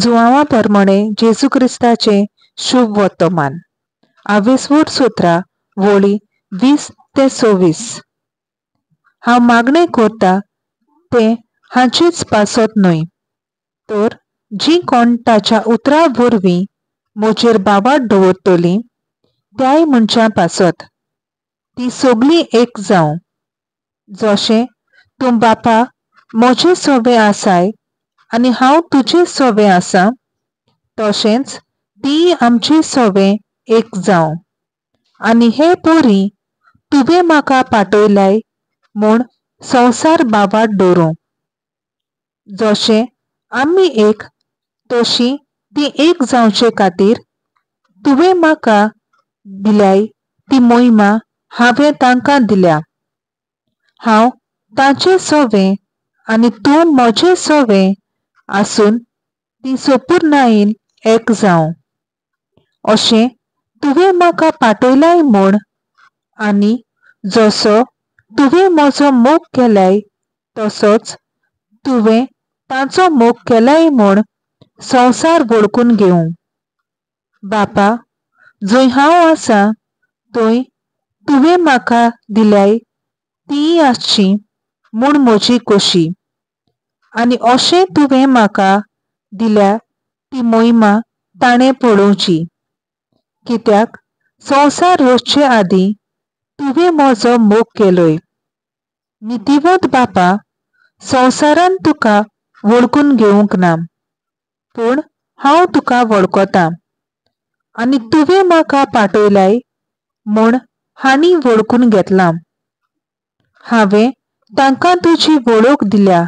जुआंवा परमणे जेजू क्रिस्ताचें शुभ वर्तमान. आवेस्वूर सुत्रा वळी 20 ते 26. हांव मागणें करता तें हाचेच पासत न्हय, तर जीं कोण ताच्या उतरा वरवीं म्हजेर भावार्थ दवरतलीं त्याय मनशां पासत. तीं सगळीं एक जावं, जशें तूं बापा म्हजे सवें आसाय आनी हांव तुजे सवें आसा, तशेंच तीं आमचे सवें एक जावं. आनी हे परी तुवें म्हाका पाठयलाय म्हूण संवसार भावार्थ दवरूं. जशें आमी एक तशी ती एक जावचे खातीर तुवें म्हाका दिल्याय ती मोहिमा हांवें तांकां दिल्या. हांव तांचे सवें आनी तूं म्हजे सवें आसून ती सोपूर्णायेन एक जावं. अशें तुवें म्हाका पाठयलाय म्हूण आनी जसो तुवें म्हजो मोग केलाय तसोच तुवें तांचो मोग केलाय म्हूण संवसार वळखून घेवं. बापा, जंय हांव आसा थंय तुवें म्हाका दिल्याय तीय आसची म्हूण म्हजी खोशी. आनी अशें तुवें म्हाका दिल्या ती मोहिमा ताणें पळोवची. कित्याक संवसार रचचे आदीं तुवें म्हजो मोग केलोय. नितीवंत बापा, संवसारान तुका वळखून घेवंक ना, पूण हांव तुका वळखतां आनी तुवें म्हाका पाठयलाय म्हूण हांणी वळखून घेतलां. हांवें तांकां तुजी वळख दिल्या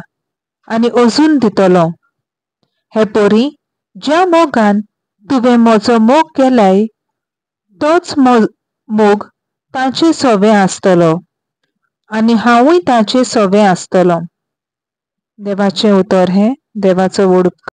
आनी अजून दितलो. हे परी ज्या मोगान तुवें म्हजो मोग केलाय तोच मोग तांचे सवें आसतलो आनी हांवूय तांचे सवें आसतलो. देवाचें उतर हें देवाचो व्हड उपकार.